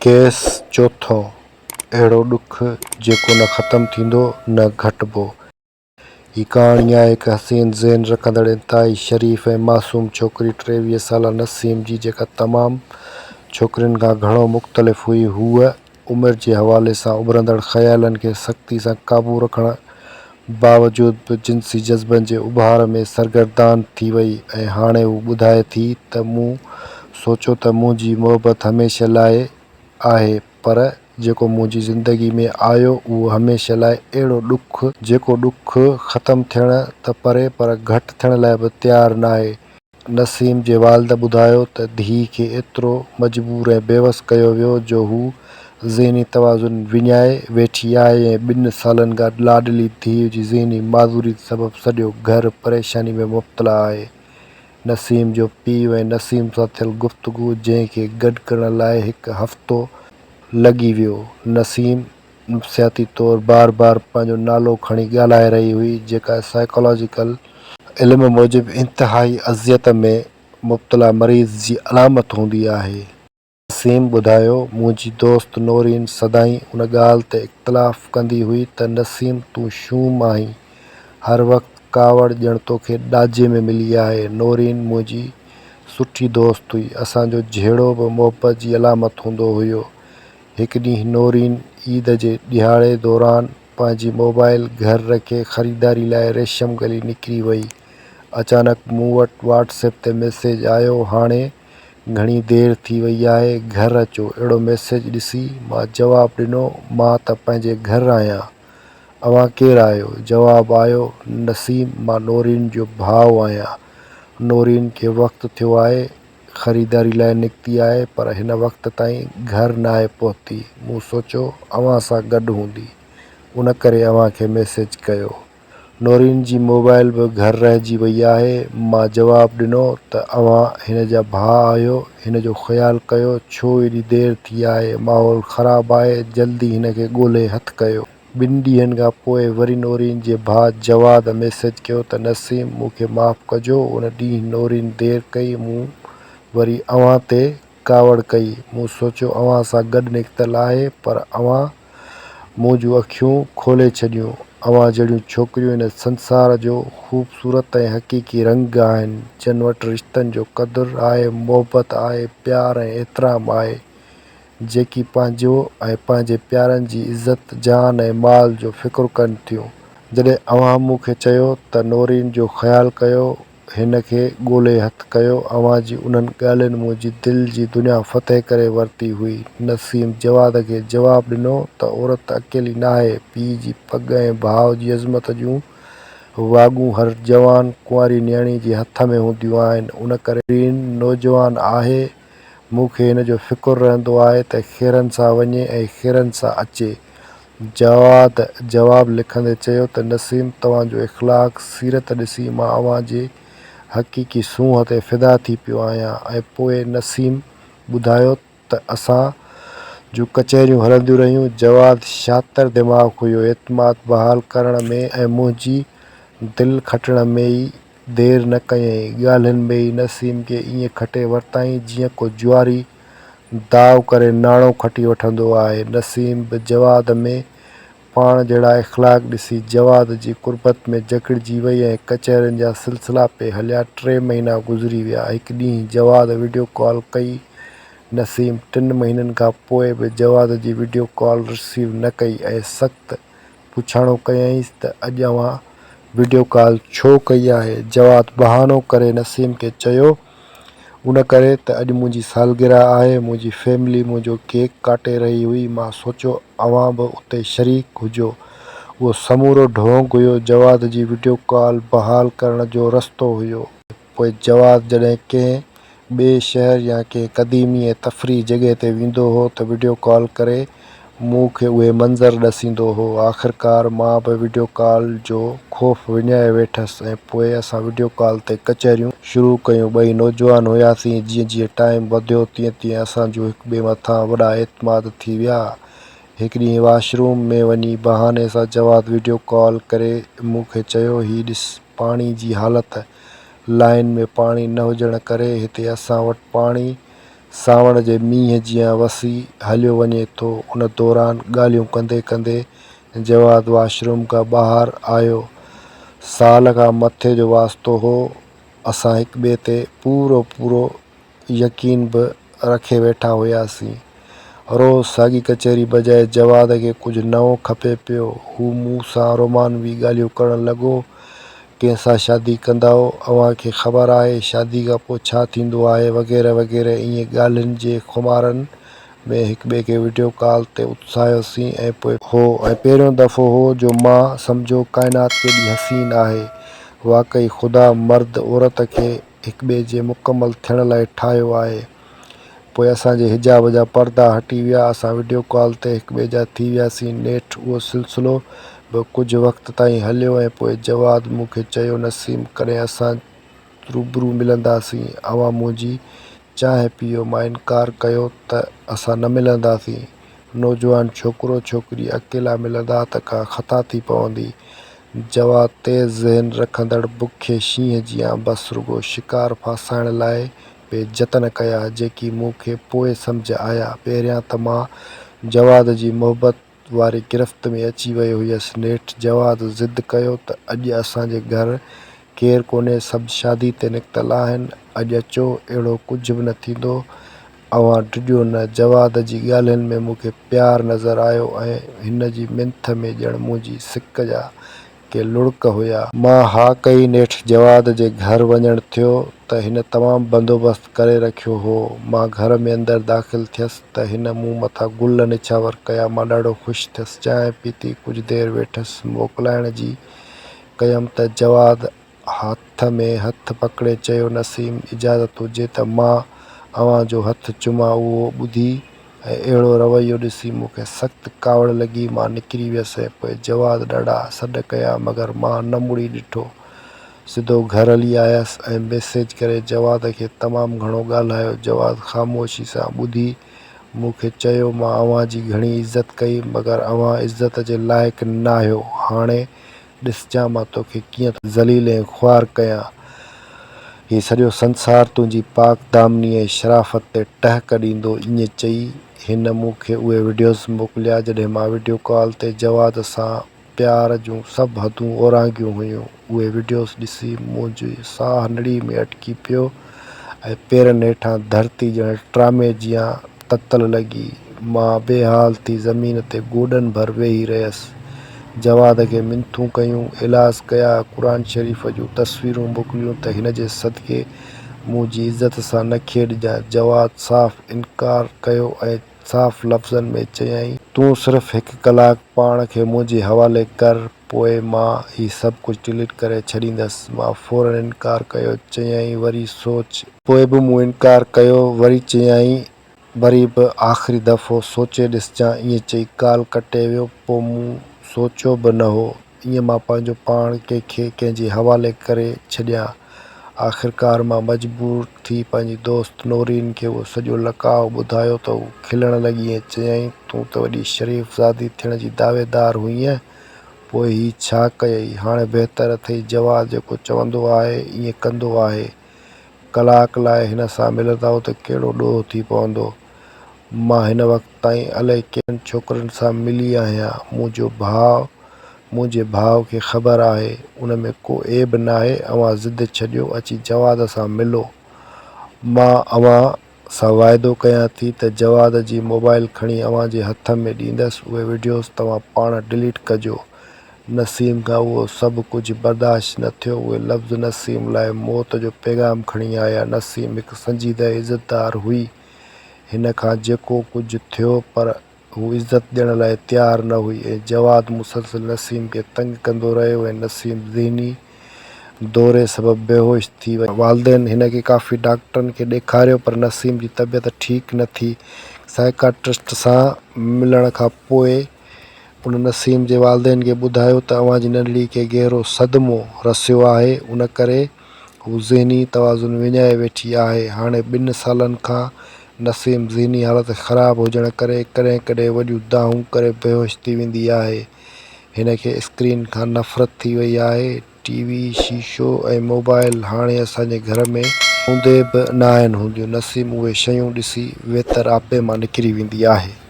Case چوٿون، اهڙو ڏک جيڪو نه ختم ٿيندو نه گهٽبو. هي ڪهاڻي آهي هڪ حسين ذهن رکندڙ انتهائي شريف ۽ معصوم ڇوڪري 23 سالا نسيم جي جيڪا تمام ڇوڪرين کان گهڻو مختلف هئي. هوء عمر جي حوالي سان اڀرندڙ خيالن کي سختي سان قابو رکڻ باوجود به جنسي جذبن جي اڀار ۾ سرگردان ٿي وئي ۽ هاڻي هو ٻڌائي ٿي ته مون سوچيو ته منهنجي محبت هميشه لاء آهي پر جيڪو منهنجي زندگي ۾ آيو اهو هميشه لاء اهڙو ڏک جيڪو ڏک ختم ٿيڻ ته پري پر گهٽ ٿيڻ لاء به تيار ناهي. نسيم جي والده ٻڌايو ته ڌيء کي ايترو مجبور ۽ بيوس ڪيو ويو جو هو ذهني توازن وڃائي ويٺي آهي ۽ ٻن سالن کان لاڏلي ڌيء جي ذهني معذوري سبب سڄو گهر پريشاني ۾ مبتلا آهي. نسيم جو پيء ۽ نسيم سان ٿيل گفتگو جنهن کي گڏ ڪرڻ لاء هڪ هفتو لڳي ويو. نسيم نفسياتي طور بار بار پنهنجو نالو کڻي ڳالهائي رهي هئي جيڪا سائيڪالاجيڪل علم موجب انتهائي اذيت ۾ مبتلا مريض جي علامت هوندي آهي. نسيم ٻڌايو، منهنجي دوست نورين سدائين ان ڳالهه تي اختلاف ڪندي هئي ته نسيم تون شوم آهين، هر وقت ڪاوڙ ڄڻ توکي ڏاجي ۾ ملي آهي. نورين منهنجي سٺي دوست هئي، اسان جو جهيڙو به محبت جي علامت هوندو هيو. هڪ ڏينهن نورين عيد جي ڏهاڙي دوران پنهنجي موبائل گهر رکي خريداري لاء ريشم گلي نڪري وئي. اچانڪ مون وٽ واٽس ايپ تي ميسيج آيو هاڻي گهڻي دير ٿي وئي آهي گهر اچو اهڙو ميسيج ڏسي مان جواب ڏنو مان ته پنهنجي گهر آهيان اوهان ڪير آهيو؟ جواب آيو نسيم مان نورين جو ڀاء آهيان نورين کي وقت ٿيو آهي خريداري لاء نڪتي آهي پر هن وقت تائين گهر ناهي پهتي، مون سوچيو اوهان سان گڏ هوندي ان ڪري اوهان کي ميسيج ڪيو. نورين جي موبائل به گهر رهجي وئي آهي، مان جواب ڏنو ته اوهان هن جا ڀاء آهيو هن جو خيال ڪيو ڇو ايڏي دير ٿي آهي، ماحول خراب آهي جلدي هن کي ڳولهي هٿ ڪيو. ٻن ڏينهن کان پوء وري نورين جي ڀاء جواد ميسيج ڪيو ته نسيم مون کي معاف ڪجو ان ڏينهن نورين دير ڪئي مون وري اوهان تي ڪاوڙ ڪئي مون سوچيو اوهان سان گڏ نڪتل آهي پر اوهان مون جون اکيون کولي ڇڏيون اوهان جهڙيون ڇوڪريون هن سنسار جو خوبصورت ۽ حقيقي رنگ آهن جن وٽ رشتن جو قدر آهي محبت آهي پيار ۽ احترام آهي جيڪي پنهنجو ۽ پنهنجي پيارن جي عزت، جان ۽ مال جو فڪر ڪن ٿيون. جڏهن اوهان مون کي چيو ته نورين جو خيال ڪيو، هن کي ڳولي هٿ ڪيو، اوهان جي انهن ڳالهين منهنجي دل جي دنيا فتح ڪري ورتي هئي. نسيم جواد کي جواب ڏنو ته عورت اڪيلي ناهي، پيء جي پڳ ۽ ڀاء جي عظمت جون واڳون هر جوان ڪنواري نياڻي جي هٿ ۾ هونديون آهن، ان ڪري نورين نوجوان آهي، مون کي هن جو فڪر رهندو آهي ته خيرن سان وڃي ۽ خيرن سان اچي. جواد جواب لکندي چيو ته نسيم توهان جو اخلاق، سيرت ڏسي مان اوهان جي حقيقي سونهن تي فدا ٿي پيو آهيان ۽ پوء نسيم ٻڌايو ته اسان جون ڪچهريون هلنديون رهيون. جواد شاطر دماغ هيو، اعتماد بحال ڪرڻ ۾ ۽ منهنجي دل کٽڻ ۾ ئي دير نه ڪيائين. ڳالهين ۾ ئي نسيم کي ائين کٽي ورتائين، جيئن ڪو جواري داء ڪري ناڻو کٽي وٺندو آهي. نسيم به جواد ۾ پاڻ جهڙا اخلاق ڏسي جواد جي قربت ۾ جڪڙجي وئي ۽ ڪچهرين جا سلسلا پئي هليا. ٽي مهينا گذري ويا. هڪ ڏينهن جواد وڊيو ڪال ڪئي. نسيم ٽن مهينن کان پوء به جواد جي وڊيو ڪال رسيو نه ڪئي ۽ سخت پڇاڻو ڪيائينس ته اڄ اوهان وڊيو ڪال ڇو ڪئي آهي؟ جواد بهانو ڪري نسيم کي چيو، ان ڪري ته اڄ منهنجي سالگرهه آهي، منهنجي فيملي منهنجو ڪيڪ ڪاٽي رهي هئي، مان سوچيو اوهان به اتي شريڪ هجو. اهو سمورو ڍونگ هيو، جواد جي وڊيو ڪال بحال ڪرڻ جو رستو هيو. پوء جواد جڏهن ڪنهن ٻئي شهر يا ڪنهن قديمي ۽ تفريحي جڳهه تي ويندو هو ته وڊيو ڪال ڪري مون کي اهي منظر ڏسيندو هو. آخرڪار مان به وڊيو ڪال جو خوف وڃائي ويٺس ۽ پوء اسان وڊيو ڪال تي ڪچهريون شروع ڪيون. ٻئي نوجوان هياسين. جيئن جيئن ٽائيم وڌيو تيئن تيئن اسان جون هڪ ٻئي مٿان وڏا اعتماد ٿي ويا. هڪ ڏينهن واش روم ۾ وڃي بهاني سان جواد وڊيو ڪال ڪري مون کي چيو هي ڏس پاڻي جي حالت، لائين ۾ پاڻي نه هجڻ ڪري هتي اسان وٽ پاڻي سانوڻ جي مينهن جيان وسي هليو وڃي ٿو. ان دوران ڳالهيون ڪندي ڪندي جواد واش روم کان ٻاهر آيو. سال کان مٿي جو واسطو هو. اسان هڪٻئي تي پورو پورو يقين به رکي ويٺا هياسين. روز ساڳي ڪچهري بجاء جواد کي ڪجهه نئون کپي پيو. هو مون سان رومانوي ڳالهيون ڪرڻ لڳو. ڪنهن سان شادي ڪندؤ، اوهان کي خبر آهي شادي کان پوء ڇا ٿيندو آهي وغيره وغيره ائين ڳالهين جي خمارن ۾ هڪٻئي کي وڊيو ڪال تي اتساهيوسين ۽ پوء هو ۽ پهريون دفعو هو جو مان سمجهيو ڪائنات ڪيڏي حسين آهي واقعي خدا مرد عورت کي هڪٻئي جي مڪمل ٿيڻ لاء ٺاهيو آهي. پوء اسان جي حجاب جا پردا هٽي ويا، اسان وڊيو ڪال تي هڪٻئي جا ٿي وياسين، نيٺ اهو سلسلو به ڪجهه وقت تائين هليو ۽ پوء جواد مون کي چيو نسيم ڪڏهن اسان روبرو ملنداسين، اوهان منهنجي چانهه پيئو، مان انڪار ڪيو ته اسان نه ملنداسين، نوجوان ڇوڪرو ڇوڪري اڪيلا ملندا ته ڪا خطا ٿي پوندي، جواد تيز ذهن رکندڙ بکي شينهن جيان بس رڳو شڪار ڦاسائڻ لاء پئي جتن ڪيا، جيڪي مون کي پوء سمجهه آيا. پهريان ته مان جواد جي محبت واري گرفت ۾ اچي ويو هيس. نيٺ جواد ضد ڪيو ته اڄ اسان جي گهر ڪير ڪونهي، سڀ شادي تي نڪتل آهن، اڄ اچو، اهڙو ڪجهه به نه ٿيندو، اوهان ڊڄو نه. جواد جي ڳالهين ۾ مون کي پيار نظر آيو ۽ هن جي منٿ ۾ ڄڻ منهنجي سڪ جا ڪي لڙڪ هيا. مان ها ڪئي نيٺ جواد جي گهر وڃڻ ٿيو ته هن تمام بندوبست ڪري رکيو هو. مان گهر ۾ اندر داخل ٿيس ته هن مون مٿان گل نڇاور ڪيا. مان ڏاڍو خوش ٿيس. چانهه پيتي ڪجهه دير ويٺس. موڪلائڻ جي ڪيم ته جواد هٿ ۾ هٿ پڪڙي چيو نسيم اجازت هجي ته مان اوهان جو هٿ چمان اهو ٻڌي ۽ اهڙو رويو ڏسي مون کي سخت ڪاوڙ لڳي، مان نڪري ويس ۽ پوء جواد ڏاڍا سڏ ڪيا مگر مان نه مڙي ڏٺو. سڌو گهر هلي آيس ۽ ميسيج ڪري جواد کي تمام گهڻو ڳالهايو. جواد خاموشي سان ٻڌي مون کي چيو مان اوهان جي گهڻي عزت ڪئي مگر اوهان عزت جي لائق ناهيو، هاڻي ڏسجان مان توکي ڪيئن ٿو ذليل ۽ خوار ڪيان. هي سڄو سنسار تنهنجي پاڪ دامني ۽ شرافت تي ٽهڪ ڏيندو. ائين چئي هن مون کي اهي وڊيوز موڪليا جڏهن مان وڊيو ڪال تي جواد سان پيار جون سڀ حدون اورانگهيون هيون. اهي وڊيوز ڏسي منهنجو ساهه نڙي ۾ اٽڪي پيو ۽ پيرن هيٺان ڌرتي ڄڻ ٽرامي جيان تتل لڳي. مان بي حال ٿي زمين تي گوڏن ڀر ويهي رهيس. جواد کي منٿون ڪيون، ايلاز ڪيا، قرآن شريف جون تصويرون موڪليون ته هن جي صدقي منهنجي عزت سان نه کيڏجان. جواد صاف انڪار ڪيو ۽ صاف لفظن ۾ چيائين. تون صرف هڪ ڪلاڪ پاڻ کي منهنجي حوالي ڪر، پوء مان هي سڀ ڪجهه ڊليٽ ڪري ڇڏيندس. مان فورن انڪار ڪيو. چيائين، وري سوچ. پوء به مون انڪار ڪيو. وري چيائين، وري به آخري دفعو سوچي ڏسجان. ائين چئي ڪال ڪٽي ويو. پوء مون سوچيو به نه هو ائين مان پنهنجو پاڻ ڪنهن کي ڪنهن جي حوالي ڪري ڇڏيان. آخرڪار مان مجبور ٿي پنهنجي دوست نورين کي اهو سڄو لقاء ٻڌايو ته هوء کلڻ لڳي ۽ چيائين، تون ته وڏي شريف زادي ٿيڻ جي دعويدار هئينء، پوء هي ڇا ڪيئي؟ هاڻي بهتر اٿئي جواد جيڪو چوندو آهي، ائين ڪندو آهي. ڪلاڪ لاء هن سان ملندؤ ته ڪهڙو ڏوهه ٿي پوندو؟ مان هن وقت تائين الائي ڪيترن ڇوڪرن سان ملي آهيان. منهنجو ڀاء، منهنجي ڀاء کي خبر آهي. ان ۾ ڪو عيب ناهي. اوهان ضد ڇڏيو، اچي جواد سان ملو. مان اوهان سان واعدو ڪيان ٿي ته جواد جي موبائل کڻي اوهان جي هٿ ۾ ڏيندس. اهي وڊيوز توهان پاڻ ڊليٽ ڪجو. نسيم کان اهو سڀ ڪجهه برداشت نه ٿيو. اهي لفظ نسيم لاء موت جو پيغام کڻي آيا. نسيم هڪ سنجيده ۽ عزتدار هئي. هن کان جيڪو ڪجهه ٿيو پر هو عزت ڏيڻ لاء تيار نه هئي ۽ جواد مسلسل نسيم کي تنگ ڪندو رهيو ۽ نسيم ذهني دوري سبب بيهوش ٿي وئي. والدين هن کي ڪافي ڊاڪٽرن کي ڏيکاريو پر نسيم جي طبيعت ٺيڪ نه ٿي. سائيڪاٽرسٽ سان ملڻ کان پوء ان نسيم جي والدين کي ٻڌايو ته اوهان جي ننڍڙي کي گهرو صدمو رسيو آهي ان ڪري هو ذهني توازن وڃائي ويٺي آهي. هاڻي ٻن سالن کان نسيم ذهني حالت خراب هجڻ ڪري ڪڏهن ڪڏهن وڏيون دانهون ڪري بيهوش ٿي ويندي آهي. هن کي اسڪرين کان نفرت ٿي وئي آهي. ٽي وي، شيشو ۽ موبائل هاڻي اسان جي گهر ۾ هوندي به ناهن هونديون. نسيم اهي شيون ڏسي ويتر آپي مان نڪري ويندي آهي.